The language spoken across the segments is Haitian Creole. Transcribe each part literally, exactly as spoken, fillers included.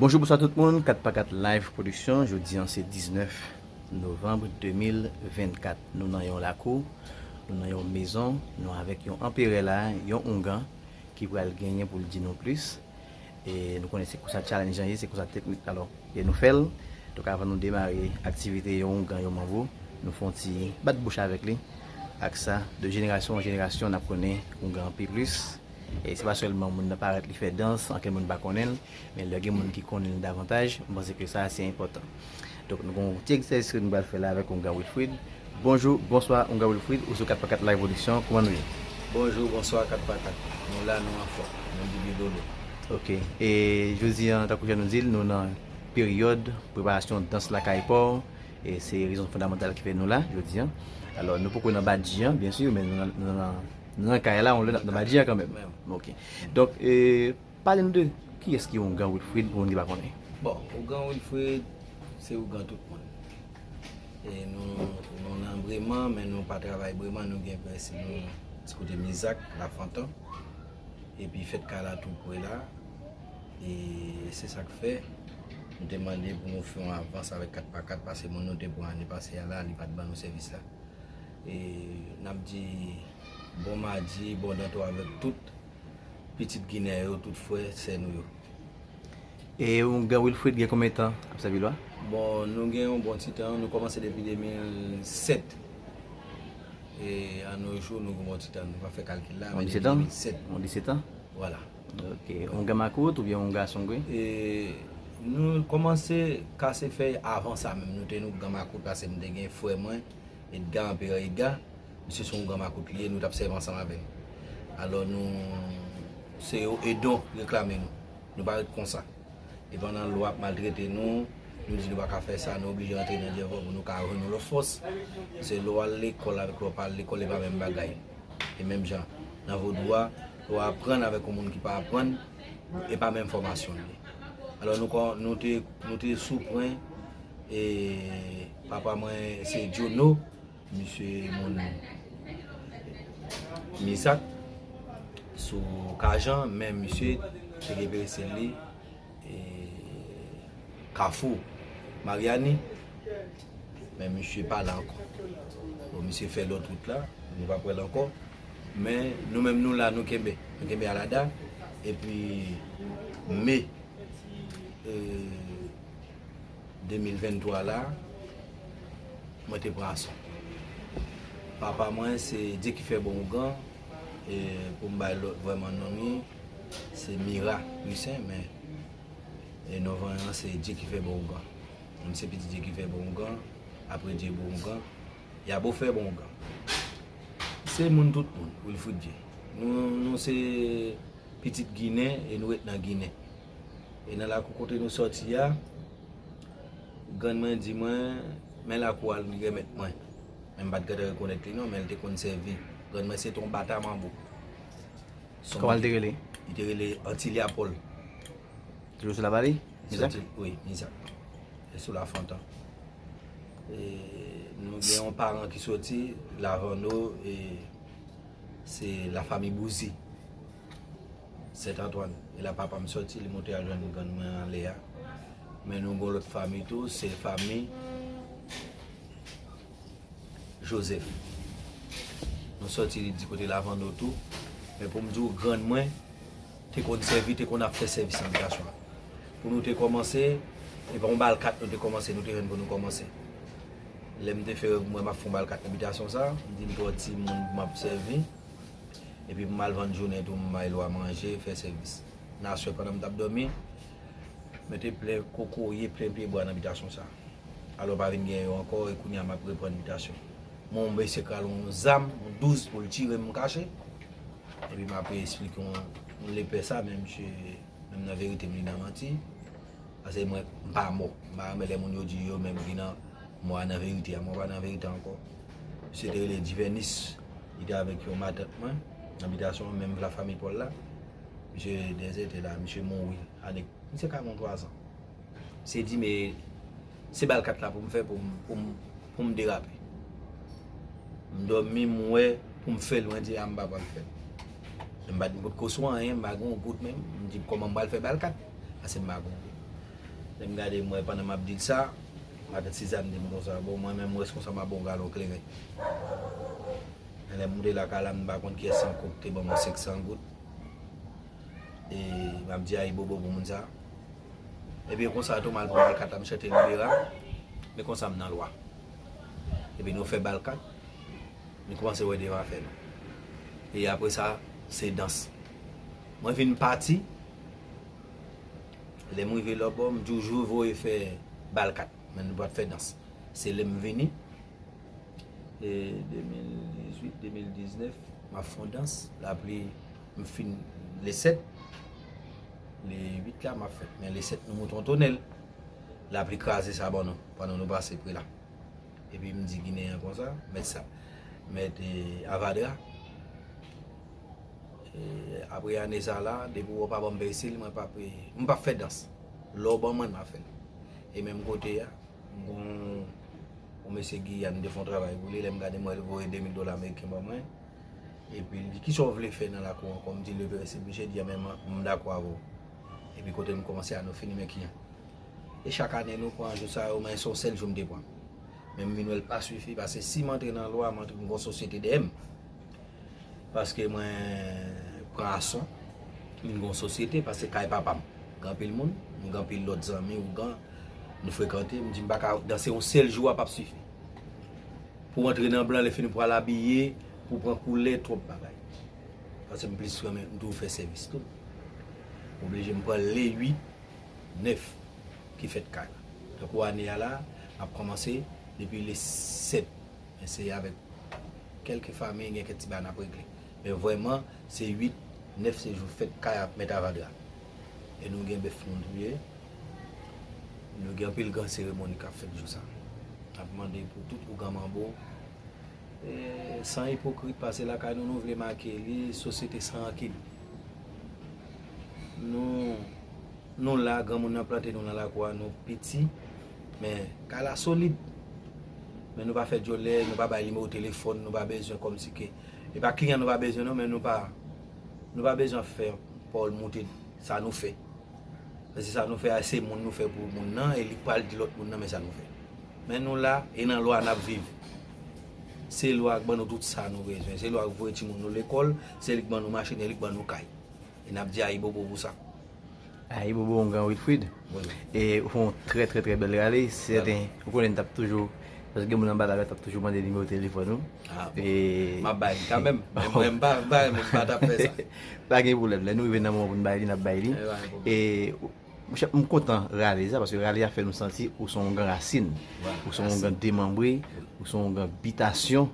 Bonjou, bonswa tout moun, kat pa kat Live Production. Jodi an se diznèf novanm de mil vennkat. Nou nan yon lakou, nou nan yon mezon, nou avèk yon anperè la, yon oungan ki pral genyen pou l di nou plis. E nou konnen se konsa challenge an ye, se konsa teknik la, alò, e nou fè l. Donk, avan nou demare aktivite yon oungan, yon manbo, nou fè yon ti bat bouch avèk li. Ak sa, de jenerasyon an jenerasyon, n ap konnen oungan an pi plis. E se pa sèlman moun nan parèt li fè dans, ankenn moun pa konnen l, men lè gen moun ki konnen l davantaj, m panse ke sa se enpòtan. Donk, nou gen yon ti egzèsis ke nou pral fè la avèk oungan Wilfrid. Bonjou, bonswa, oungan Wilfrid, ou sou kat pa kat Live Production, kòman nou ye? Bonjou, bonswa, kat pa kat. Nou la, nou anfòm, nou di bidolo. Ok, e jodi an, tankou jan nou di l, nou nan peryòd preparasyon dans lakay pa w, e se rezon fondamantal ki fè nou la, jodi an. Alò, nou poko nan badji an, byen si, men nou nan, nou nan, nou nan kay la, on lè n ap nan badji an kanmenm. Ok. Donk, e, pale nou de kiyès ki oungan Wilfrid, pou moun ki pa konnen. Bon, oungan Wilfrid, se oungan tout moun. E nou, nou nan Breman, men nou pa travay Breman, nou gen prèske nou ti kote Mizak, Lafontan. Epi fèt kay la tou pre la. E se sa k fè, nou te mande pou nou fè yon avans avèk kat pa kat, paske moun nou te pran ane pase a la, li pa t ban nou sèvis la. E n ap di bon madi, bon danto avèk tout pitit Ginen yo, tout frè, sè nou yo. E oungan Wilfrid gen konbyen tan ap sèvi lwa? Bon, nou gen yon bon ti tan, nou kòmanse depi de mil sèt. E a no jou, nou gen yon bon ti tan, nou pa fè kalkil la, men depi de mil sèt. Yon disèt an? Vwala. Ok. Oungan makout oubyen oungan songwen? E nou kòmanse kase fèy avan sa menm. Nou te oungan makout, paske m te gen frè mwen, Edga, Anperè Edga. Misye se yon oungan makout li ye, nou t ap sèvi ansanm avè l. Alò nou, se yo, e don reklame nou. Nou pa ret konsa. E pandan lwa ap maltrete nou, nou di nou pa ka fè sa, nou oblije antre nan dyèvò pou nou ka jwenn yon lòt fòs. Se lè w al lekòl avèk lè w pa al lekòl, e pa menm bagay. E menm jan, nan vodou a, lè w aprann avèk yon moun ki pa aprann, e pa menm fòmasyon l ye. Alò nou, nou te, nou te sou pwen, e papa mwen se Djono, misye moun Mizak, sou Kajan, men misye te gen pere sèl li, e, Kafou Maryani, men misye pa la ankò. Bon, misye fè lòt wout la, nou pa p wè l ankò. Men nou menm nou la, nou kenbe. Nou kenbe alada. Epi me, e, de mil venntwa la, mwen te pran ason. Papa mwen se Dye ki fè bon oungan, e pou m bay lòt vrèman non li, se Mira Lucien, men e non vrèman an se Dye ki fè bon oungan. Mwen se pitit Dye ki fè bon oungan, apre Dye bon oungan, y a bo fè bon oungan. Se moun tout moun, Wilfrid Dye. Nou, nou se pitit Ginen e nou ret nan Ginen. E nan lakou kote nou sòti a, grann mwen di mwen, men lakou a li remèt mwen. Men m pa t gentan rekonèt li non, men l te konn sèvi. Grann mwen se te yon bata manbo. Kòman l te rele? Li te rele Antilya Pòl. Toujou sou Lavali? Mizak? Wi, Mizak. E sou Lafontan. E nou gen yon paran ki soti Lavano, e se lafanmi Bouzi, Sent Antwann. E la papa m soti, li monte al jwenn grann mwen anlè a. Men nou gen lòt fanmi tou, se fanmi Jozèf. Nou sòti di kote Lavando tou. Men pou m di w, grann mwen te konn sèvi, te konn ap fè sèvis nan bitasyon an. Pou nou te kòmanse, e pa yon bal kat nou te kòmanse, nou te jwenn pou nou kòmanse. Lè m te fè rèv mwen m ap fè yon bal kat nan bitasyon sa, m di m twò timoun pou m ap sèvi. Epi pou m al vann jounen tou, m bay lwa manje, fè sèvis. Nan aswè pandan m t ap dòmi, mete plen kokoye, plen pyebwa nan bitasyon sa. Alò pa vin gen yo ankò, e kounye a m ap reprann bitasyon. Mwen, yon mesye k al yon zam, yon douz pou l tire m, m kache. Epi m ap esplike yon, yon lepè sa, men misye, menm nan verite m, li nan manti. Paske mwen, m pa mò. M pa renmen lè moun yo di yo menm ki nan mò a nan verite a. Mwen pa nan verite ankò. Misye te rele Divènis. Li te avèk yon matant mwen nan bitasyon an, menm lafanmi Pòl la. Misye dèzète la, misye mouri. Ane, misye ka gen yon twa zan. Misye di, men se bal kat la pou m fè pou m, pou m, pou m derape. M dòmi, m wè, pou m fè l, mwen di, a, m pa pral fè l. M pa t gen kout kosou anyen, m pa gen yon goud menm. M di, kòman m pral fè bal kat? Paske m pa gen yon goud. Lè m gade, m wè pandan m ap di l sa, matant Sizàn di m konsa, bon, mwen menm, m reskonsab, m ap ba w yon galon kleren. Men lè m moute lakay la, m pa konn kiyès ankò ki te ban mwen senk san goud. E m ap di ayibobo pou moun sa. Epi konsa tou, m al pran bal kat la, m chante Libera. Men konsa m nan lwa. Epi nou fè bal kat, nou kòmanse wè devan afè nou. E apre sa, se dans. Mwen vin pati. Lè m rive lòtbò, m di w jou voye fè bal kat, men nou pa t fè dans. Se lè m vini, e de mil dizuit, de mil diznèf, m ap fè yon dans. Lapli, m fin le sèt, le uit la, m ap fèt. Men le sèt, nou moute yon tonèl. Lapli kraze sa ban nou, pandan nou pase pre la. Epi m di Ginen an konsa, mèt sa, mèt, e, Avadra. E, apre ane sa la, depi w wè w pa ban m peristil, mwen p ap, e, m p ap fè dans. Lè w ban mwen, m a fè l. E menm kote a, m gon yon mesye Giyàn, m te fè yon travay pou li, lè m gade, m wè l voye de mil dola ameriken ban mwen. Epi l di, "Kisa w vle fè nan lakou ankò?" M di, "Leve resi." Misye di, "Anben, m, m dakò avè w." Epi kote m kòmanse a, nou fini, men kiyan. E chak ane, nou pran jou sa yo, men se yon sèl jou m te pran. Men m vin wè l pa sifi, paske si m antre nan lwa, m antre, m gon sosyete dèyè m. Paske mwen pran ason, m gon sosyete, paske kay papa m, gen anpil moun, m gen anpil lòt zanmi, ougan, nou frekante, m di m pa ka danse yon sèl jou a p ap sifi. Pou antre nan blan, lè fini pou al abiye, pou pran koulè, twòp bagay. Paske m plis renmen, m toujou fè sèvis tou. M oblije m pran le uit, nèf ki fèt kay la. Tankou ane a la, m ap kòmanse depi le sèt. Men se avèk kèlke fanmi, gen kèk ti bagay n ap regle. Men vrèman, se uit, nèf se jou fèt kay ap mèt Avadra. E nou gen bèf nou touye. Nou gen anpil gran seremoni k ap fèt jou sa. N ap mande pou tout ougan manbo, e, san ipokrit, pase lakay nou, nou vle make li, sosyete san rankin. Nou, nou la, granmoun nan plante nou nan lakou a, nou piti, men kay la solid. Men nou pa fè dyòlè, nou pa bay nimewo telefòn, nou pa bezwen kòmsi ke, e pa kliyan nou pa bezwen non, men nou pa, nou pa bezwen fè pòl moute sa nou fè. Paske sa nou fè a, se moun nou fè pou moun nan, e li pral di lòt moun nan, men sa nou fè. Men nou la, e nan lwa n ap viv. Se lwa k ban nou tout sa nou bezwen. Se lwa k voye timoun nou lekòl, se li k ban nou machin, e li k ban nou kay. E n ap di ayibobo pou sa. Ayibobo, mon gran Wilfrid. Wi. E ou fè yon trè, trè, trè bèl rale. Sèten, ou konnen n t ap toujou, paske gen moun anba la, yo t ap toujou mande nimewo telefòn ou. Ah, bon. E m ap bay li kanmenm. Men mwen, m pa, m pa renmen, m pa t ap fè sa. Pa gen pwoblèm. Lè nou rive nan moman pou n bay li, n ap bay li. E pa gen pwoblèm. E ou, Monchè, m kontan rale sa, paske rale a fè nou santi ou se yon gran rasin, ou se yon gran demanbre, ou se yon gran bitasyon,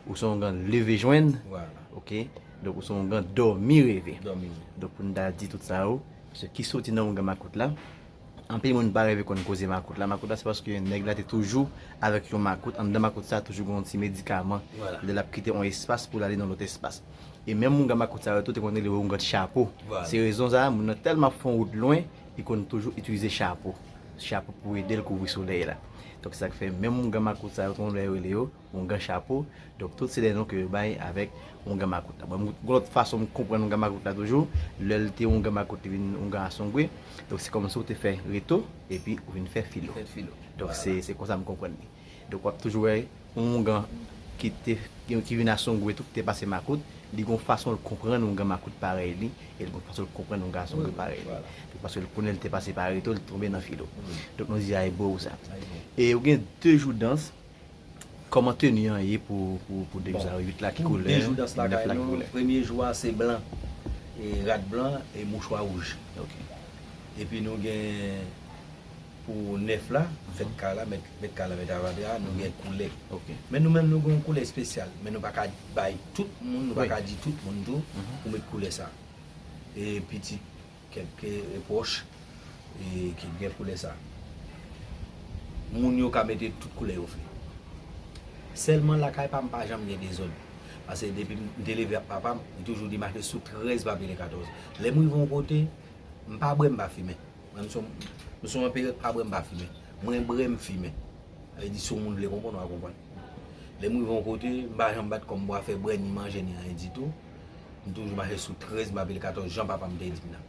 ou se yon gran leve jwenn, oke? Donk, ou se yon gran dòmi reve. Donk, pou n ta di tout sa yo, paske ki soti nan yon gran makout la, anpil moun pa reve konn koze makout la. Makout la, se paske nèg la te toujou avèk yon makout. Anndan makout sa, toujou gen yon ti medikaman. Lè l ap kite yon espas pou l ale nan lòt espas. E menm oungan makout sa yo tou te konn rele oungan chapo. Se rezon sa a, moun nan tèlman ap fè yon wout lwen, li konn toujou itilize chapo. Chapo pou ede l kouvri solèy la. Donk, se sa k fè menm oungan makout sa yo, tou lè yo rele yo oungan chapo. Donk, tout se de non ke yo bay avèk oungan makout la. Bon, m gon lòt fason m konprann oungan makout la toujou. Lè l te oungan makout, li vin oungan asongwe. Donk, se kòmsi w te fè reto, epi ou vin fè filo. Donk, se, se konsa m konprann li. Donk, w ap toujou wè yon oungan ki te, ki vin asongwe tou, ki te pase makout, li gon fason l konprann oungan makout parèy li, e li gon fason l konprann oungan asongwe parèy li. Wi, vwala. Paske l konnen l te pase pa reto, li tonbe nan filo. Wi. Donk, nou di ayibobo pou sa. Ayibobo. E ou gen de jou dans, kòman teni an ye pou, pou, pou de jou sa yo, uit la ki koulè, nèf la ki koulè? Bon, pou de jou dans lakay nou, premye jou a se blan, e rad blan, e mouchwa wouj. Ok. Epi nou gen pou nèf la, fèt kay la, mèt, mèt kay la, mèt avadra, nou gen koulè. Ok. Men nou menm, nou gen yon koulè espesyal, men nou pa ka bay tout moun, nou pa ka di tout moun tou pou mèt koulè sa. E pitit, kèk, e, pwòch, e, ki gen koulè sa. Moun yo ka mete tout koulè yo vle. Sèlman lakay pa m pa janm gen dezòd. Paske depi m te leve ak papa m, li toujou di mache sou trèz papye le katòz. Lè m rive yon kote, m pa bwè, m pa fimen. Mwen, m se yon, m se yon peryòd pa bwè, m pa fimen. Mwen bwè, m fimen. Sa vle di, si yon moun vle konprann, w a konprann. Lè m rive yon kote, m pa janm bat kò m pou afè bwè, ni manje, ni anyen ditou. M toujou mache sou trèz, m pa pile katòz, jan papa m te di m nan.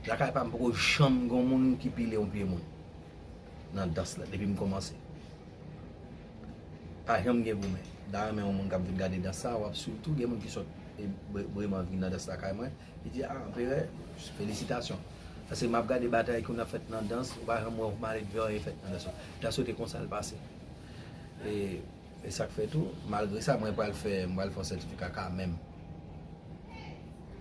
Lakay pa m poko janm gen yon moun ki pile yon pye moun nan dans la depi m kòmanse. Pa janm gen goumen. M ta renmen yon moun k ap vin gade dans sa, w ap swiv tou. Gen moun ki sot e, bre- breman vin nan dans lakay mwen. Li di, "Ah, Anperè, felisitasyon." Paske m ap gade batay ki konn ap fèt nan dans, ou pa janm wè yon maledve anyen fèt nan dans yo. M ta swete konsa l pase. E, e sa k fè tou, malgre sa, mwen pral fè, m pral fè yon sètifika kanmenm.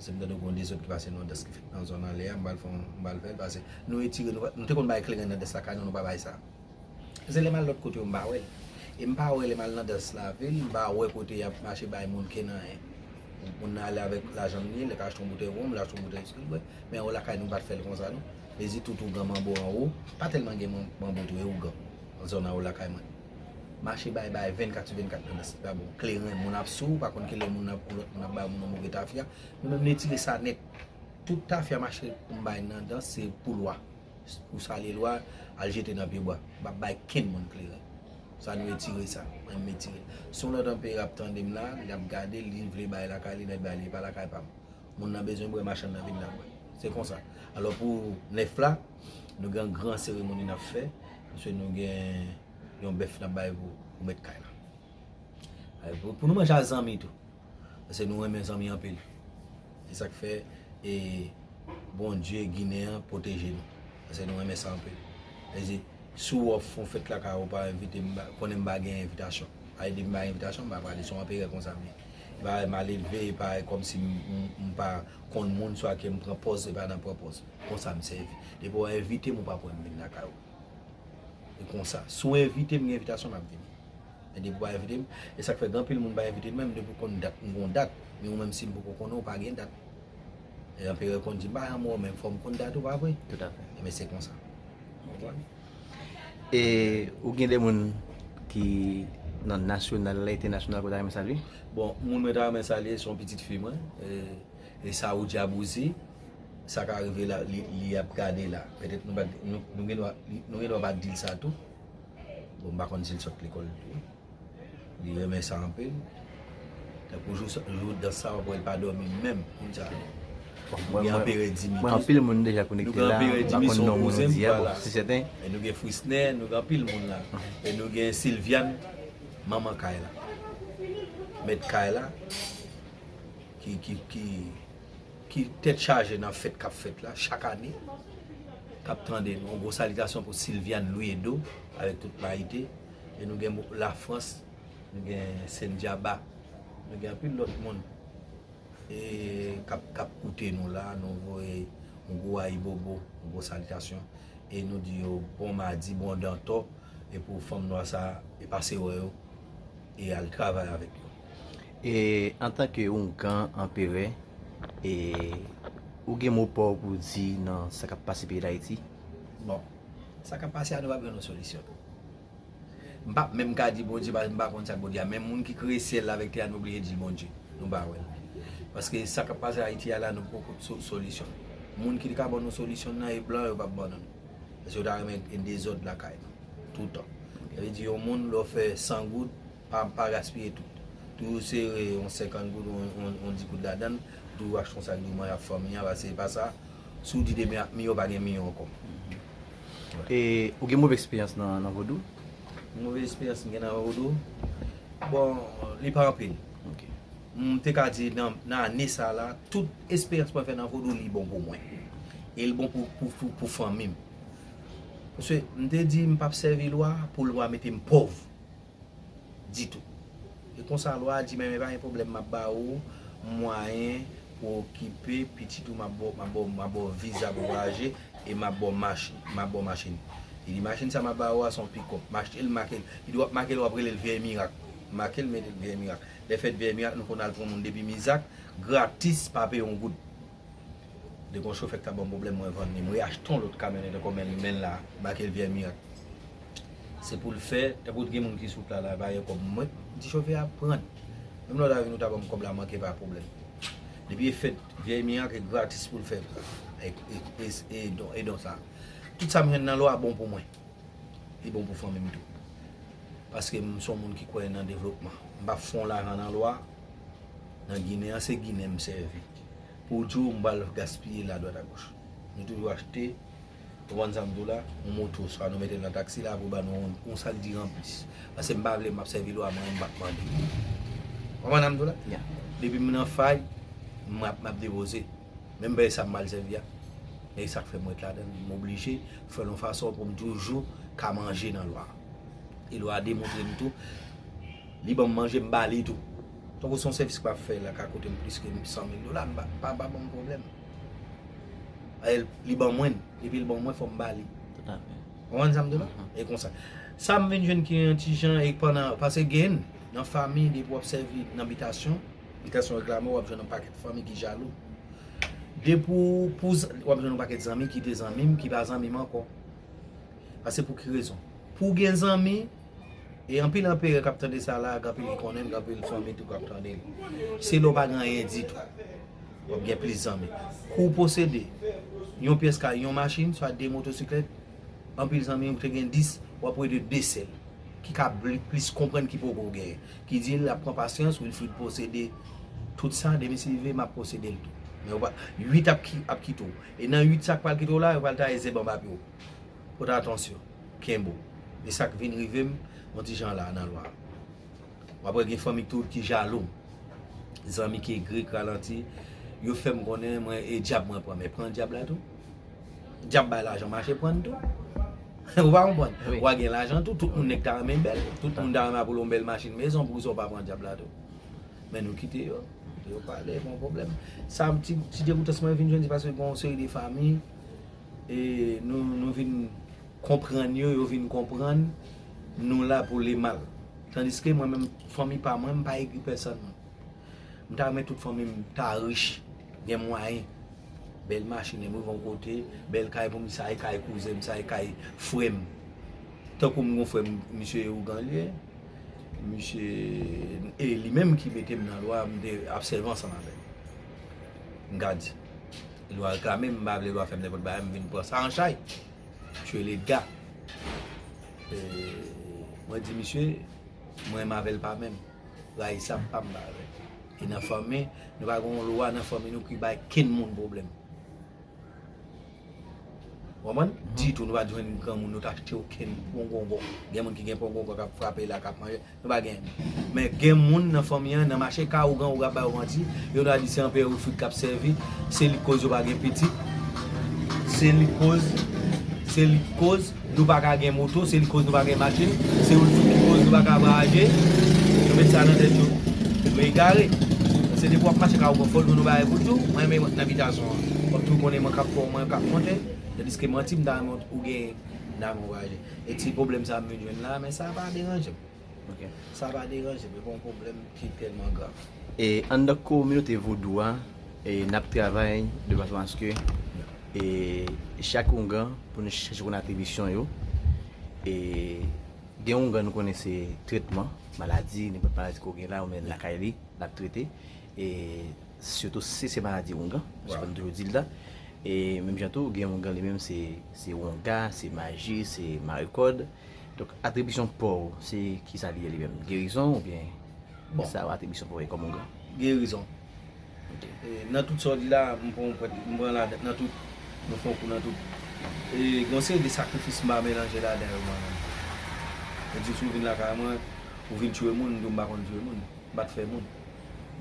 Se m tande gen yon dezòd ki pase nan dans ki fèt nan zòn anlè a, m pral fè, m pral fè l pase. Nou retire, nou, pa- nou te konn bay kleren nan dans lakay nou, nou pa bay sa. Se lè m al lòt kote yo, m pa wè l. E m pa wè lè m al nan dans lavil, m pa wè kote y ap mache bay moun ken anyen. Moun nan ale avèk lajan l li, li ka achte yon boutèy wonm, li achte yon boutèy wi l bwè. Men anwo lakay nou pa t fè l konsa non. Mezi tout ougan manbo anwo, pa tèlman gen man- manbo tou, e ougan. Nan zòn anwo lakay mwen. Mache bay bay vennkat sou vennkat nan dans li pa bon. Kleren, moun ap sou, ou pa konn kilè moun ap, ou lòt moun ap bay moun yon move tafya. Nou menm nou retire sa nèt. Tout tafya mache pou m bay nan dans se pou lwa. Ou salye lwa, al jete nan pye bwa. M p ap bay kenn moun kleren. Sa nou retire sa. Mwen m retire l. Si yon lòt anperè ap tande m la, l ap gade, li vle bay lakay li, nèt bay li, e pa lakay pa m. Moun nan bezwen bwè, machann nan vin la bwè. Se konsa. Alò pou nèf la, nou gen yon gran seremoni n ap fè. Paske nou gen yon bèf n ap bay pou, pou mèt kay la. Pou, pou nou manje a zanmi tou. Paske nou renmen zanmi anpil. Se sa k fè e Bondye Ginen an pwoteje nou. Paske nou renmen sa anpil. Vle di, si w òf yon fèt lakay ou pa envite m, konnen m pa gen envitasyon. Paske depi m pa gen envitasyon, m pa prale. Se yon anperè konsa m ye. E pa maledve, e pa kòmsi m, m, m pa konn moun, swa ke m pran pòz, e pa nan pran pòz. Konsa m sèvi. Depi w envite m, ou pa pou m vin lakay ou. E konsa. Si w envite m, gen envitasyon, m ap vini. Men depi w pa envite m, e sa k fè gen anpil moun pa envite m menm, depi w konn dat, m gon dat. Men ou menm si m poko konnen w, pa gen dat. E anperè konn di m pa janm wè w, men fò m konn dat ou, pa vre? Toutafè. Ebyen se konsa. Ou konprann? E ou gen de moun ki nan nasyonal la, entènasyonal ke w ta renmen salye? Bon, moun mwen ta renmen salye se yon pitit fi mwen. E, e Saoudia Bouzi, sa ka rive la, li, li ap gade la. Petèt nou pa, nou, nou gen dwa, li- nou gen dwa pa di l sa tou. Bon, m pa konn si l sot lekòl tou. Li renmen sa anpil. Tankou jou, jou dans sa, w ap wè l pa dòmi menm, moun sa. Bon, nou gen anperè Dimitri. Mwen anpil moun deja konekte la, m pa konn non moun ou di a, bon, se sèten. E nou gen Frisner, nou gen anpil moun la. E nou gen Sylviane, manman kay la. Mèt kay la, ki, ki, ki, ki tèt chaje nan fèt k ap fèt la, chak ane, k ap tande nou. Yon gwo salitasyon pou Sylviane Louis Edo, avèk tout Mayite. E nou gen Lafrans, nou gen Sendyaba, nou gen anpil lòt moun e k ap, k ap koute nou la, nou voye yon gwo ayibobo, yon gwo salitasyon. E nou di yo bon madi, bon dantò, e pou fanm nwa sa, e pase wè yo, e al travay avèk yo. E antanke oungan anperè, e ou gen mo pa w pou di nan sa k ap pase peyi Dayiti? Bon, sa k ap pase a, nou p ap jwenn yon solisyon. M p ap menm ka di Bondye, paske m pa konn sa k Bondye a. Men moun ki kreye syèl la avèk tè a, nou oblije di Bondye. Nou pa wè l. Paske sa k ap pase Ayiti a la, nou poko so- solisyon. Moun ki te ka ban nou solisyon nan, e blan yo p ap ban nou. Paske yo ta renmen gen dezòd lakay nou. Toutan. Sa vle di, yon moun, lè w fè san goud, pa, pa gaspiye tout. Toujou sere yon senkant goud, yon, yon, yon dis goud ladan l, toujou achte yon sak diri manje ak fanmi an, paske se pa sa. Si w di demen ak milyon, pa gen milyon ankò. E ou gen move eksperyans nan, nan vodou? Move eksperyans m gen nan vodou? Bon, li pa anpil. Ok. M te ka di nan, nan ane sa la, tout eksperyans mwen fè nan vodou, li bon pou mwen. E li bon pou, pou, pou, pou fanmi m. Paske m te di m p ap sèvi lwa pou lwa mete m pòv. Ditou. E konsa lwa a di, men, men pa gen pwoblèm, m ap ba ou mwayen pou okipe pitit ou, m ap ba w, m ap ba w, m ap ba w viza pou vwayaje, e m ap ba w machin, m ap ba w machin. Li di, machin sa m ap ba ou a, se yon pikòp. M achte l, m make l. Li di, w ap make l, w ap rele l Vyèy Mirak. M make l, mete l Vyèy Mirak. Lè fèt Vyèy Mirak, nou konn al pran moun depi Mizak, gratis, pa peye yon goud. Depi yon chofè k ta ban m pwoblèm, mwen vann li. Mwen achte yon lòt kamyonèt ankò, men, men la, make l Vyèy Mirak. Se pou l fè, tankou gen moun ki sou wout la, la, pa gen kòb. Mwen di chofè a, pran l. Menm lè w ta vin, ou ta ban m kòb la, manke pa pwoblèm. Depi e fèt, Vyèy Mirak e gratis pou l fè. E, e, e, e don, e don sa. Tout sa m jwenn nan lwa bon pou mwen. Li bon pou fanmi m tou. Paske m se yon moun ki kwè nan devlopman. M p ap fè yon lajan nan lwa, nan Ginen an, se Ginen m sèvi. Pou w di w m pral gaspiye l adwat agoch. Nou toujou achte, ou konprann sa m di w la, yon moto, swa nou mete l nan taksi la pou ba nou yon, yon sak diri anplis. Paske m pa vle m ap sèvi lwa mwen, m p ap mande. Ou konprann sa m di w la? Depi m nan fay, m ap, m ap depoze. Menm bagay sa m pral sèvi a. E sa k fè m ret ladan l, m oblije fè l yon fason pou m toujou ka manje nan lwa. E lwa demontre m tou, li ban m manje, m ba li tou. Tankou se yon sèvis k ap fè la, ka koute m plis ke san mil dola, m pa, pa, pa ban m pwoblèm. Li ban mwen, epi l ban mwen, fò m ba li. Ou konprann sa m di w la? E konsa. Sa m vin jwenn ki yon ti jan, e pandan, paske gen nan fanmi, depi w ap sèvi nan bitasyon, bitasyon reklame, w ap jwenn yon pakèt fanmi ki jalou. Depi w, pou, w ap jwenn yon pakèt zanmi ki te zanmi m, ki pa zanmi m ankò. Paske pou ki rezon? Pou w gen zanmi, e anpil anperè k ap tande sa la, gen anpil ki konnen l, gen anpil fanmi tou k ap tande l. Se lè w pa gen anyen ditou, w ap gen plis zanmi. Kou w posede yon pyès kay, yon machin, swa de motosiklèt, anpil zanmi w te gen dis, w ap rete de sèl, ki ka pli-, plis konprann ki poko genyen. Ki di l ap pran pasyans, Wilfrid posede tout sa, demen si rive, m ap posede l tou. Men w pa, uit ap ki-, ap kite w. E nan uit sa k pral kite w la, yo pral taye zèb anba pye w. Pote atansyon, kenbe w. E sa k vin rive m, yon ti jan la, nan lwa. W ap wè gen fanmi tou ki jalou. Zanmi ki egri, k ralanti. Yo fè m konnen mwen e dyab mwen pran. Men pran dyab la tou. Dyab bay lajan mache pran l tou. Ou pa konprann? Wi. Wa gen lajan tou, tout moun nèg ta renmen bèl. Tout moun ta renmen pou l yon bèl machin, mezon, poukisa w pa pran dyab la tou? Men nou kite yo. Yo pale, pa yon pwoblèm. Sa, ti, ti degoutans mwen vin jwenn, se paske gen yon seri de fanmi, e nou, nou vin konprann yo, yo vin konprann nou la pou le mal. Tandiske mwen menm, fanmi pa mwen, m pa egri pèsòn. M ta renmen tout fanmi m ta rich, gen mwayen. Bèl machin, m rive yon kote, bèl kay pou m, sa e kay kouzen m, sa e kay frè m. Tankou m gon frè m, misye ougan li ye. Misye, e li menm ki mete m nan lwa, m te ap sèvi ansanm avè l. M ka di. Lwa reklame m, m pa vle lwa fè m nenpòt bagay, m vin pran sa an chay. Tchwe Ledga. E, mwen di misye, mwen m avè l pa menm. Rayisab pa m pa avè l. E nan fanmi, nou pa gen yon lwa nan fanmi nou ki bay kenn moun pwoblèm. Ou konprann? Ditou, nou pa t jwenn granmoun, nou t achte okenn pongongon. Gen moun ki gen pongongon k ap frape la, k ap manje. Nou pa gen. Men gen moun nan fanmi an, nan mache ka ougan, ou ka ba yo manti, yo ta di se anperè Wilfrid k ap sèvi, se li k koz yo pa gen pitit, se li k koz, se li k koz nou pa ka gen moto, se li k koz nou pa gen machin, se Wilfrid ki koz nou pa ka vwayaje. Yo met sa nan tèt yo. Yo egare. Se depi w ap mache ka ougan, fò l jwenn yon bagay pou l di w, mwen menm nan bitasyon an. W ap tou konnen mwen k ap fè w, mwen k ap monte, tandiske manti m ta renmen ou gen nan vwayaje. E ti pwoblèm sa m vin jwenn la, men sa pa deranje m. Sa pa deranje m, e pa yon pwoblèm ki tèlman grav. E anndan kominote vodou a, e n ap travay de fason aske, e chak oungan, pou nou chèche konn atribisyon yo, e gen oungan nou konnen se tretman maladi, nenpòt maladi ke w gen la, ou mennen l lakay li, l ap trete. E sitou si se maladi oungan, paske nou toujou di l la. E menm jan tou, gen oungan li menm se, se wonga, se maji, se mare kòd. Donk, atribisyon pa w, se kisa li ye li menm? Gerizon oubyen sa atribisyon pa w ye kòm oungan? Gerizon. E, nan tout sa w di la, m pran, m pran ladan, nan tout, nou fè yon kou nan tout. E, gen yon seri de sakrifis m pa melanje ladan yo mwen menm. Yo di si w vin lakay mwen, ou vin tiye moun, m di w m pa konn tiye moun. M pa t fè moun.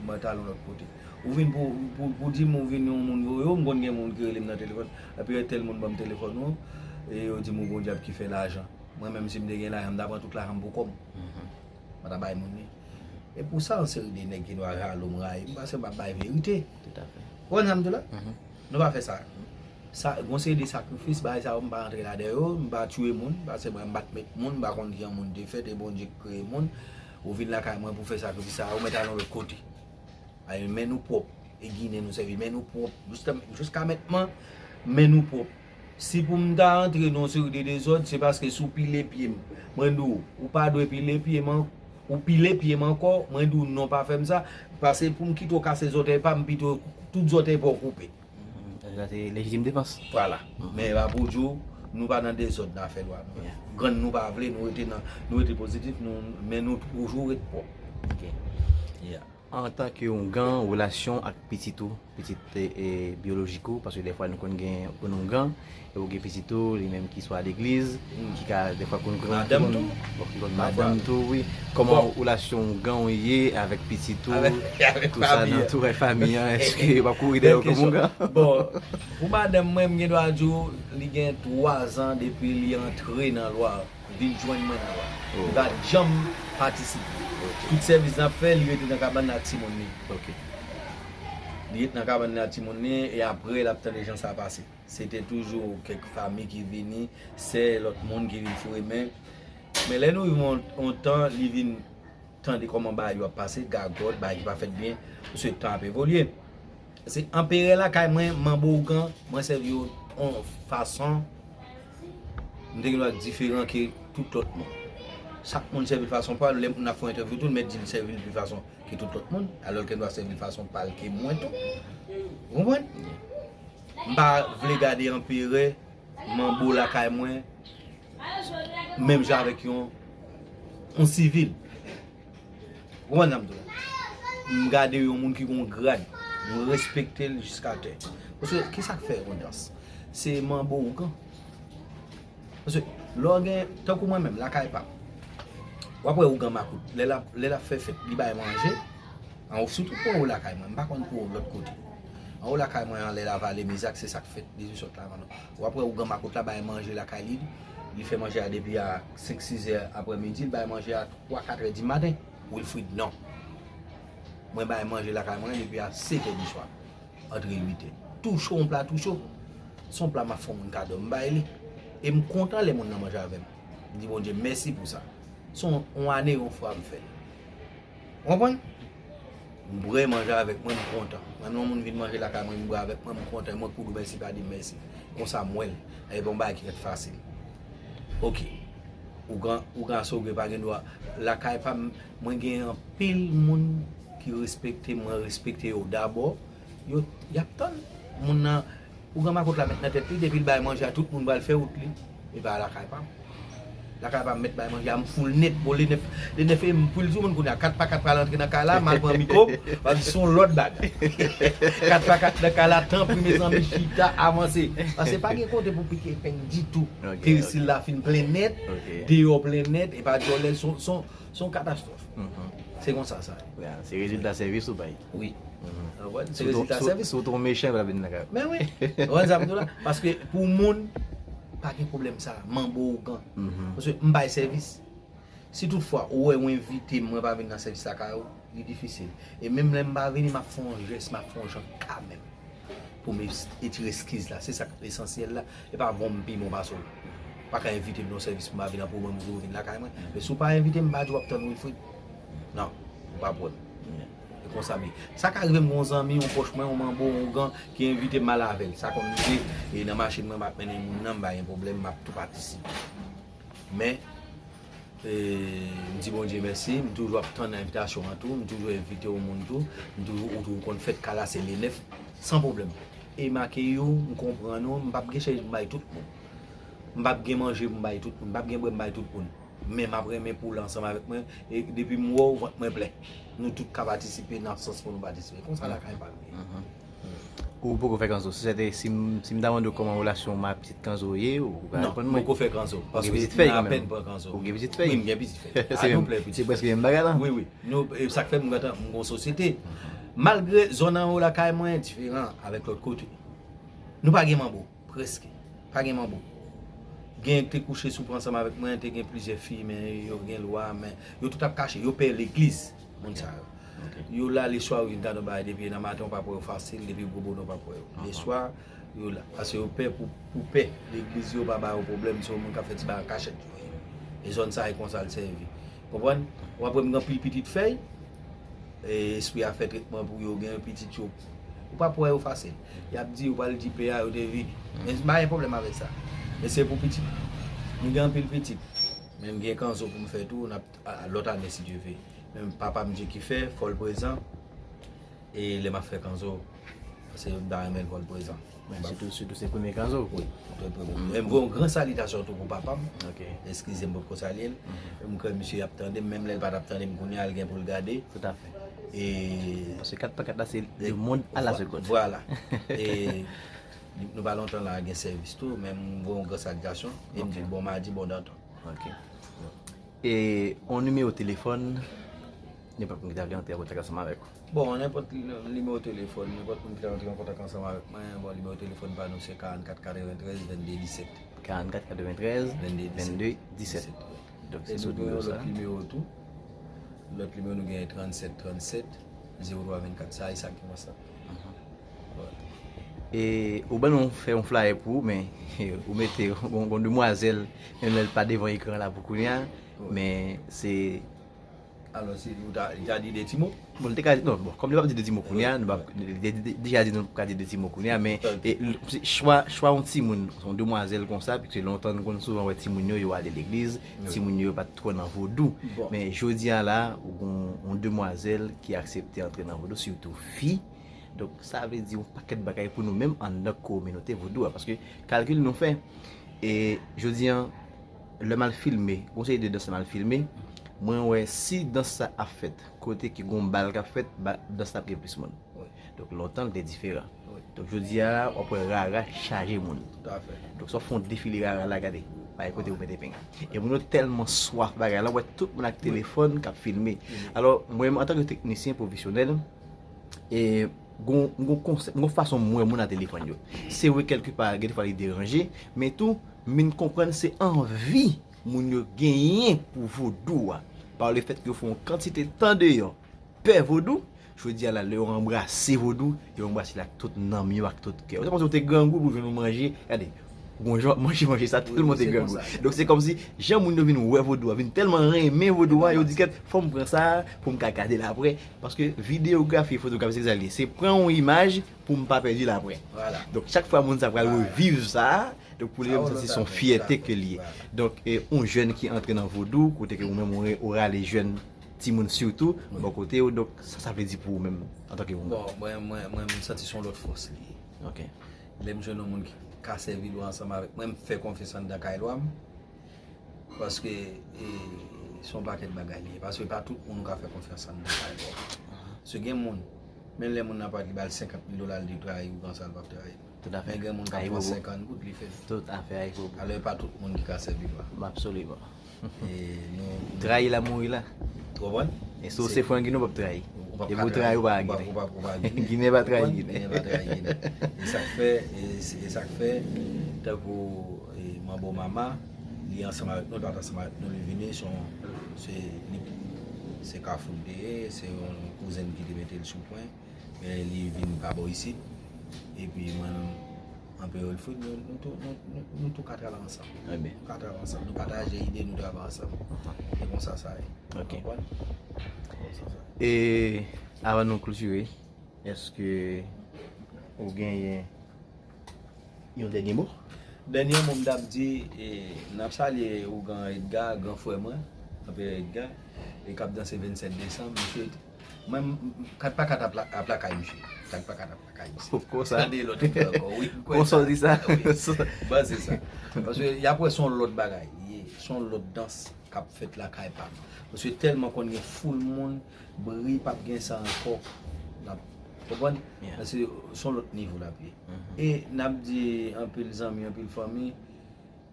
M pa t al yon lòt kote. Ou vin pou, pou, pou di m ou vin yon moun voye w, m konn gen moun ki rele m nan telefòn. Epi tèl moun ban m telefòn ou, e yo di m ou gon dyab ki fè lajan. Mwen menm si m te gen lajan, m ta pran tout lajan m pou kò m. M pa ta bay moun li. E pou sa, yon seri de nèg ki dwa jalou m, rayi m, paske m ap bay verite. Ou konprann sa m di w la? Nou pa fè sa. Sa, gon seri de sakrifis, bagay sa yo, m pa rantre ladan yo, m pa tiye moun, paske mwen, m pa t met moun, m pa konn kijan moun te fèt, e Bondye k kreye moun. Ou vin lakay mwen pou fè sakrifis sa, ou mèt al yon lòt kote. Ay, men nou pwòp, e Ginen nou sèvi, men nou pwòp, jiska, jiska mentnan, men nou pwòp. Si pou m ta rantre nan yon seri de dezòd, se paske si w pile pye m, mwen di w, ou pa dwe pile pye m an-, ou pile pye m ankò, mwen di w non, pa fè m sa, paske pou m kite w kase zòtèy pa m, pito tout zòtèy pa w koupe. Sa se lejitim defans. Vwala. Men e pa pou di w, nou pa nan dezòd nan afè lwa nou. Grann nou pa vle, nou rete nan, nou rete pozitif, nou, men nou toujou ret pwòp. Ok. Yeah. Antanke oungan, relasyon ak pitit ou, pitit e, e, biyolojik ou, paske dèfwa nou konn gen oungan, e ou gen pitit ou, li menm ki swa legliz, ki ka dèfwa konn konn Madanm tou. Bon, ki konn madanm tou, wi. Kòman relasyon oungan ou ye avèk pitit ou, Avèk, avèk tout sa fami nan an. Tou, avèk fami an, èske yo pa kouri dèyè ou kòm oungan? Bon, pou madanm mwen, m gen dwa di w, li gen twa zan depi li antre nan lwa, vin jwenn mwen nan lwa. Li pa janm patisipe. Tout sèvis n ap fè, li rete nan kabann nan ak timoun li. Ok. Li ret nan kabann nan ak timoun li, e apre l ap tande jan sa pase. Se te toujou kèk fami ki vini, sè, lòt moun ki vin foure men. Men lè nou rive yon, yon tan, li vin tande kòman bagay yo ap pase, gagòt, bagay ki pa fèt byen, paske tan ap evolye. Se anperè lakay mwen, manbo ougan, mwen sèvi yo yon fason, m te gen dwa diferan ke tout lòt moun. Chak moun sèvi l fason pa l, lè moun ap fè yon entèvyou tou, l mèt di l sèvi l de fason ke tout lòt moun, alò l gen dwa sèvi l fason pa l ke mwen tou. Ou konprann? M pa vle gade anperè, manbo lakay mwen, menm jan avèk yon, yon sivil. Ou konprann sa m di w la? M gade yon moun ki gon grad, m respekte l jiska tè. Paske, ki sa k fè Ronyans? Se manbo ougan. Paske, lè w gen, tankou mwen menm, lakay pa m, w ap wè ougan makout. Lè l ap, lè l ap fè fèt, li bay manje. Anwo, sitou pou anwo lakay mwen, m pa konn pou lòt kote. Anwo lakay mwen, anlè Lavale, Mizak, se sa k fèt, depi sot la, w ap wè ougan makout la bay manje lakay li, li fè manje a depi a senk, sis è aprèmidi, li bay manje a twa, kat è di maten. Wilfrid, non. Mwen bay manje lakay mwen depi a sèt è di swa, antre uit è. Tou cho, yon pla tou cho. Se yon pla m ap fè yon moun kado, m bay li. E m kontan lè moun nan manje avè m. M di Bondye mèsi pou sa. Se yon, yon ane, yon fwa m fè l. Ou konprann? M bwè manje avèk mwen, m kontan. Menm lè yon moun vin manje lakay mwen, m bwè avèk mwen, m kontan. Mwen kou di w mèsi, pa di m mèsi. Konsa m wè l. E bon bagay ki fèt fasil. Ok. Ougan, ougan Asogwe pa gen dwa. Lakay pa m, mwen gen anpil moun ki respekte m, mwen respekte yo dabò. Yo, y ap tann. Moun nan, ougan makot la met nan tèt li, depi l bay manje a, tout moun pral fè wout li. E pa lakay pa m. Lakay pa m met bay manje a, m foul nèt. Bon, le nèf, le nèf e m pwil sou moun kounye a. Kat pa kat pral antre nan kay la, m al pran mikwo m, paske se yon lòt bagay. Kat pa kat nan kay la, tanpri, mezanmi, chita, avanse. Paske pa gen kote pou pike peng ditou. Ok, Perisil la fin plen nèt, Ok. deyò plen nèt, e pa djòlè, se yon, se yon, se yon katastwòf. Mhm. Se konsa sa ye. Ya, se rezilta sèvis ou bay. Wi. Mhm. Ou konprann? Se Si w t-, rezilta si w-, sèvis. Si w t-, yon mechan, yo pa vin nan kay. Men wi. Ou konn sa m di w la? Paske pou moun, pa gen pwoblèm sa. Manbo ougan. Mhm. Paske m bay sèvis. Si toutfwa ou wè ou envite m, mwen pa vin nan sèvis lakay ou, li difisil. E menm lè m pa vini, m ap fè yon jès, m ap fè yon jan kanmenm pou m es-, etire eskiz la. Se sa k esansyèl la. E pa bon m pi bon pase w. Pa ka envite m nan sèvis pou m pa vin, apre ou menm ou di w vin lakay mwen. Men si w pa envite m, m pa di w ap tann Wilfrid. Non, ou pa pran m. E konsa m ye. Sa ka rive m gon zanmi, yon pwòch mwen, yon manbo, yon ougan ki envite m al avè l. Sa konn rive, e nan machin mwen, m ap mennen moun nan, m pa gen pwoblèm, m ap tou patisipe. Men, e, m di Bondye mèsi, m toujou ap tann envitasyon an tou, m toujou envite yon moun tou, m toujou, ou toujou konn fèt kay la, se le nèf, san pwoblèm. E m akeyi w, m konprann ou, m p ap gen chèz pou m bay tout moun. M p ap gen manje pou m bay tout moun, m p ap gen bwè m bay tout moun. Men m ap renmen pou w la ansanm avèk mwen, e depi m wè w, vant mwen plen. Nou tout ka patisipe nan sans pou nou patisipe. Konsa lakay pa m ye. Ou poko fè kanzo. Si se te, si m, si m ta mande w kòman relasyon w ak pitit kanzo ye, ou ka Non, reponn m mwen. poko fè kanzo. Ou gen Paske pitit fèy m kanmenm. apèn pran kanzo. Ou gen pitit fèy. Wi, m gen pitit fèy. Se menm, se prèske menm bagay la. Wi, wi. Nou, e sa k fè m gentan, m gon sosyete. Malgre zòn anwo lakay mwen diferan avèk lòt kote. Nou pa gen manbo, prèske. Pa gen manbo. Gen te kouche soupe ansanm avèk mwen, te gen plizyè fi, men yo gen lwa, men yo tout ap kache, yo pè legliz, moun sa yo. Yo la leswa, yo vin gade yon bagay depi nan maten, ou p ap wè yo fasil, depi gwo bonè, ou p ap wè yo. Leswa, yo la. Paske yo pè pou, pou pè legliz yo pa ba yo pwoblèm, se yon moun k ap fè ti bagay an kachèt yo ye. E zòn sa e konsa l sèvi. Konprann? W ap wè m gen anpil pitit fèy, e espri a fè tretman pou yo, gen pitit yo. Ou p ap wè yo fasil. Y ap di, ou pral di pè a, yo te vini. Men m pa gen pwoblèm avèk sa. Men se pou pitit. M gen anpil pitit. Men m gen kanzo pou m fè tou, n ap, a, lòt ane, si Dye ve. Men papa m, Dye ki fè, fò l prezan. E lè m ap fè kanzo, paske m ta renmen l fò l prezan. Men sitou, sitou se premye kanzo. Wi, trè, trè bon. E m voye yon gran salitasyon tou pou papa m. Ok. Eskize m, m potko salye l. M kwè misye ap tande m, menm lè l pa t ap tande m kounye a, l gen pou l gade. Toutafè. E Paske kat pa kat la, se le monde à la seconde. Vwala. E nou pa lontan la gen sèvis tou, men m voye yon gran salyasyon, e m di l bon madi, bon dantan. Ok. E yon nimewo telefòn, nenpòt moun ki ta vle antre an kontak ansanm avèk ou. Bon, nenpòt nimewo telefòn, nenpòt moun ki ta vle antre an kontak ansanm avèk mwen, bon, nimewo telefòn pa nou se karannkat katreventrèz vennde disèt. Karannkat katreventrèz vennde disèt. Donk se sou nimewo sa. E nou gen yon lòt nimewo tou. Lòt nimewo nou gen trannsèt trannsèt zewo twa vennkat. Sa e sa ki WhatsApp. E ou ban nou fè yon flyer pou ou, men ou mete yon, yon demwazèl, menm lè l pa devan ekran la pou kounye a, men se Alò, si ou ta, li ta di de ti mo? Bon, li te ka, non, bon, kòm li p ap di de ti mo kounye a, nou p ap, li te, li te deja di nou p ka di de ti mo kounye a, men e, l- se chwa, chwa yon timoun, yon demwazèl konsa, piske lontan nou konn souvan wè timoun yo, yo ale legliz, timoun yo pa t twò nan vodou. Men jodi a la, ou gen yon demwazèl ki aksepte antre nan vodou, sitou fi. Donk, sa vle di yon pakèt bagay pou nou menm anndan kominote vodou a, paske kalkil nou fè, e jodi a, lè m al filme, gon seri de dans m al filme, mwen wè si dans sa ap fèt kote ki gon bal k ap fèt, ba- dans la ap gen plis moun. Donk lontan l te diferan. Donk jodi a la, w ap wè rara chaje moun. Donk si w ap fè yon defile rara la, gade, pa gen kote pou mete peng. E moun yo tèlman swaf bagay la, w wè tout moun ak telefòn k ap filme. Alò, mwen menm antanke teknisyen pwofesyonèl, e gon, gon konsèp, gon fason m wè moun a telefòn yo. Se vre kèlkepa, gen defwa li deranje, men tou, m vin konprann se anvi moun yo genyen pou vodou a. Pa le fèt ke yo fè yon kantite tan deyò, pè vodou, jodi a la, lè yo anbrase vodou, yo anbrase l ak tout nanm yo, ak tout kè yo. Se kòmsi w te grangou pou jwenn yon manje, gade, gon jan manje, manje sa, tèlman w te grangou. Donk se kòmsi, jan moun yo vin wè vodou a, vin tèlman renmen vodou a, yo di kèt, fò m pran sa pou m ka gade l aprè. Paske videyografi e fotografi se sa l ye. Se pran yon imaj pou m pa pèdi l aprè. Donk chak fwa moun sa pral reviv sa, donk pou li menm santi se yon fyète ke l ye. Donk e, yon jèn ki antre nan vodou, kote ke ou menm ou re- ou rale jèn timoun sitou, bò kote w, donk sa sa vle di pou ou menm antanke moun? Bon, mwen, mwen, mwen, m santi se yon lòt fòs li ye. Ok. Lè m jwenn yon moun ki ka sèvi lwa ansanm avèk mwen, m fè konfyans anndan kay lwa m. Paske e, se yon pakèt bagay li ye. Paske pa tout moun ou ka fè konfyans anndan kay lwa w. Paske gen moun, menm lè moun nan parèt li ba l senkant mil dola, li di trayi ou konsa, l p ap trayi. Men gen moun k ap pran senkant goud, li fè l. Tout afè a Ibobo. Alò, e pa tout moun ki ka sèvi lwa. Absoliman. E nou, nou Trayi la, mouri la. Ou konprann? E si w se fran Ginen, ou p ap trayi. Depi w trayi, ou pa Ginen. Ginen pa trayi Ginen. Ginen pa trayi Ginen. E sa k fè, e, e sa k fè, tankou e, Manbo Mama, li ansanm avèk nou, li pa t ansanm avèk nou, li vini, se yon, se, li, se Kafou l te ye, se yon kouzen ki te mete l sou pwen, men li vin pa bò isit. Epi mwen, Anperè Wilfrid, nou, nou tou, nou, nou, nou tou ka travay ansanm. Nou ka travay ansanm, nou pataje ide, nou travay ansanm. E konsa sa ye. Ok. Konprann? Konsa sa ye. E avan nou klotire, èske ou genyen yon dènye mo? Dènye mo m t ap di, e, n ap salye ougan Edgar, gran frè mwen, Anperè Edgar, e k ap danse vennsèt desanm, mesye. Mwen, m- m- kat pa kat ap la- ap lakay misye. Kat pa kat ap lakay misye. Konsa? Tande lòt ide ankò, wi. Konsa w di sa? Wi. Bon, se sa. Paske y ap wè se yon lòt bagay li ye, se yon lòt dans k ap fèt lakay pa m. Paske tèlman konn gen foul moun, bri p ap gen sa ankò. N ap, konprann? Paske se yon lòt nivo l ap ye. E n ap di anpil zanmi, anpil fanmi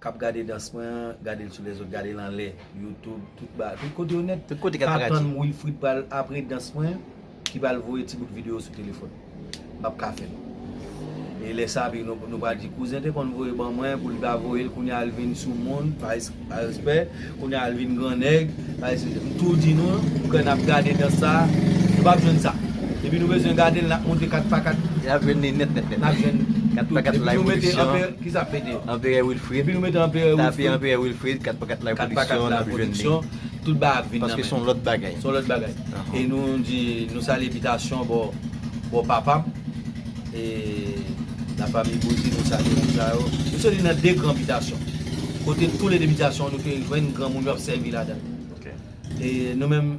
k ap gade dans mwen an, gade l sou lèzòt, gade l anlè, YouTube, tout ba, tout kote yo nèt. Tout kote k ap pa tann Wilfrid pral apre dans mwen, ki pral voye ti bout videyo sou telefòn. M p ap ka fè l. E lè sa, epi nou, nou pral di, kouzen te konn voye ban mwen, pou li pa voye l, kounye a l vin sou moun, pa res- pa respè, kounye a l vin gran nèg, pa res- m tou di nou, pou ke n ap gade dans sa, nou p ap jwenn sa. Epi nou bezwen gade l, n ap monte kat pa kat. N ap jwenn li nèt, nèt, nèt. N ap jwenn kat pa kat live production. Epi nou mete Anperè, ki sa ap mete? Anperè Wilfrid. Epi nou mete Anperè Wilfrid. Tape Anperè Wilfrid, kat pa kat live production, n ap jwenn li. Tout bagay ap vin nan men. Paske se yon lòt bagay. Se yon lòt bagay. E nou di, nou salye bitasyon bò, bò papa m. E la famille Bouzy, nou salye moun sa yo. Nou soti nan de gran bitasyon. Kote toulede bitasyon, nou te jwenn granmoun yo ap sèvi ladan l. E nou menm,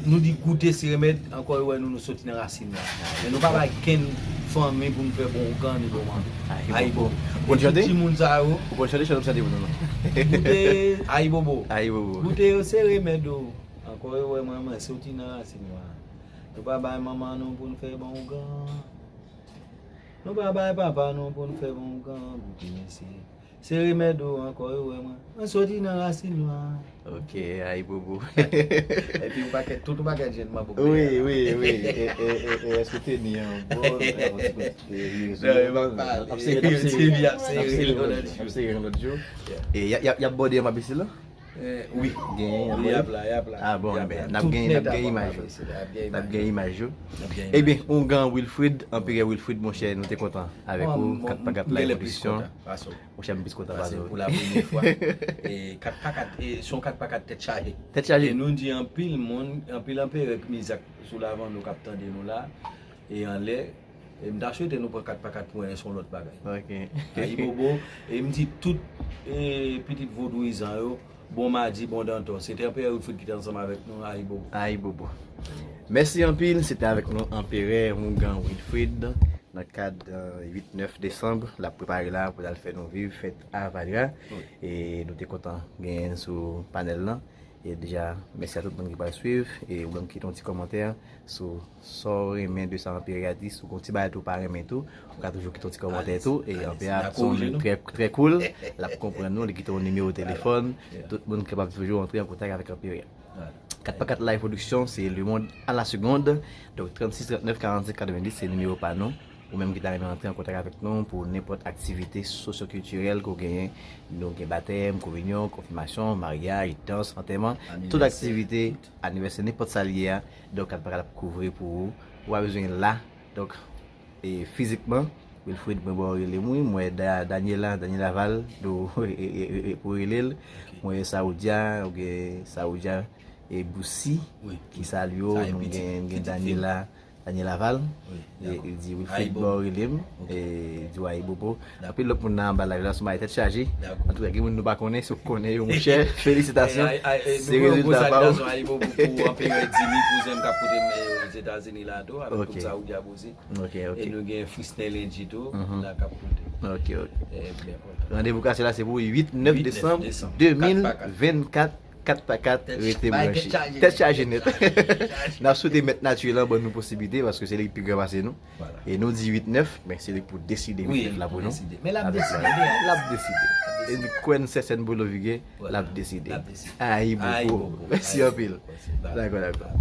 nou di goute se remèd, ankò yo wè nou, nou soti nan rasin nou. Men nou pa bay kenn fanmi pou nou fè bon ougan ni bon manmi. Ayibobo. Ou konn chante? Tout timoun sa yo. Ou konn chante, chante, chante pou nou, non? Goute, ayibobo. Ayibobo. Goute yo se remèd yo. Ankò yo wè mwen, mwen soti nan rasin mwen. Nou pa bay manman nou pou n fè bon ougan. Nou pa bay papa nou pou n fè bon ougan, bouki mesye. Se remèd ou ankò yo wè mwen. Mwen soti nan rasin nwa. Ok, ayibobo. Epi yon pakèt, tout yon pakèt jèn manbo. Wi, wi, wi. E, e, e, e, èske w te ni yon bon, yon ti kout, e, rezon? Non, yo pa pale. Ap sere, ap Yo sere. te di ap Ap sere sere yon yon lòt lòt jou. jou. Ap sere yon lòt jou. Yeah. E y ap, y ap, y ap bòde anba pisi la? Eh, wi. Gen, y ap Wi, y ap bòde? la, y ap la. Ah, bon, Y ap ben, la. n ap Tout gen, n ap nèt gen ap imaj anba yo. pisi la, y ap gen N ap imaj. gen imaj yo. Y ap gen Ebyen, imaj. Ougan Wilfrid, Anperè Wilfrid, monchè, nou te kontan avèk ou. Kat pa kat Live Production. Pase. Monchè, m plis kontan Pase pase pou w. La premye fwa. E kat pa kat, e se yon kat pa kat tèt chaje. Tèt chaje. E nou di anpil moun, anpil anperè k mizak sou lavan nou k ap tande nou la, e anlè, e m ta swete nou pran kat pa kat pou wè se yon lòt bagay. Ok. Ayibobo, e m di tout e, pitit vodouyizan yo, bon madi, bon dantò. Se te Anperè Wilfrid ki te ansanm avèk nou, ayibobo. Ayibobo. Mèsi anpil, se te avèk nou Anperè Ougan Wilfrid nan kad eh, uit nèf desanm, l ap prepare la pou l al fè nou viv fèt Avalra. Wi. E nou te kontan genyen l sou panèl lan. E deja, mèsi a tout moun ki pral swiv. E ou menm kite yon ti kòmantè sou sa w renmen de sa Anperè a di. Si w gen yon ti bagay tou w pa renmen tou, ou ka toujou kite yon ti kòmantè tou. E Anperè a se yon moun trè, trè cool. L ap konprann nou, li kite yon nimewo telefòn. Tout moun kapab toujou antre an kontak avèk Anperè. Kat pa kat Live Production, se le monde à la seconde. Donk, trannsis trannèf karannsenk katrevendis, se nimewo pa nou. Ou menm ki ta renmen antre an kontak avèk nou pou nenpòt aktivite sosyokiltirèl ke w genyen. Nou gen batèm, kominyon, konfimasyon, maryaj, dans, antèman, tout aktivite, anivèsè, nenpòt sa l ye a. Donk, kat pa kat ap kouvri pou ou. Ou pa bezwen la. Donk, e fizikman, Wilfrid, mwen ba w rele m, wi, mwen Da- Daniela, Daniela Val, do, e, e, e, e, pou rele l. Mwen Saoudia, ou gen Saoudia e Boussy, ki salye w, nou gen, gen Daniela, Daniela Val, e, e di Wilfrid ba w rele m, e di w ayibobo. Anpil lòt moun nan anba live la, sou bagay tèt chaje. Antouka, gen moun nou pa konnen, si w konnen yo, monchè, felisitasyon. Se rezilta pa w. Ayibobo pou Anperè Dimi, kouzen m k ap koute m Ozetazini la tou, avèk tout Saoudia Boussy. Ok, ok. E nou gen Frisnel Enji tou, la k ap koute. Ok, ok. E byen kontan. Randevou kase la se pou uit nèf desanm de mil vennkat, kat pa kat, rete branche. Tèt chaje nèt. N ap swete mèt nati lan ban nou posiblite, paske se li ki pi gran pase nou. E nou di uit nèf, men se li pou deside uit nèf la pou nou. Men l ap deside. L ap deside. E nou kwè n sèsèn bolo vige, l ap deside. Ayibobo. Mèsi anpil. Dakò, dakò.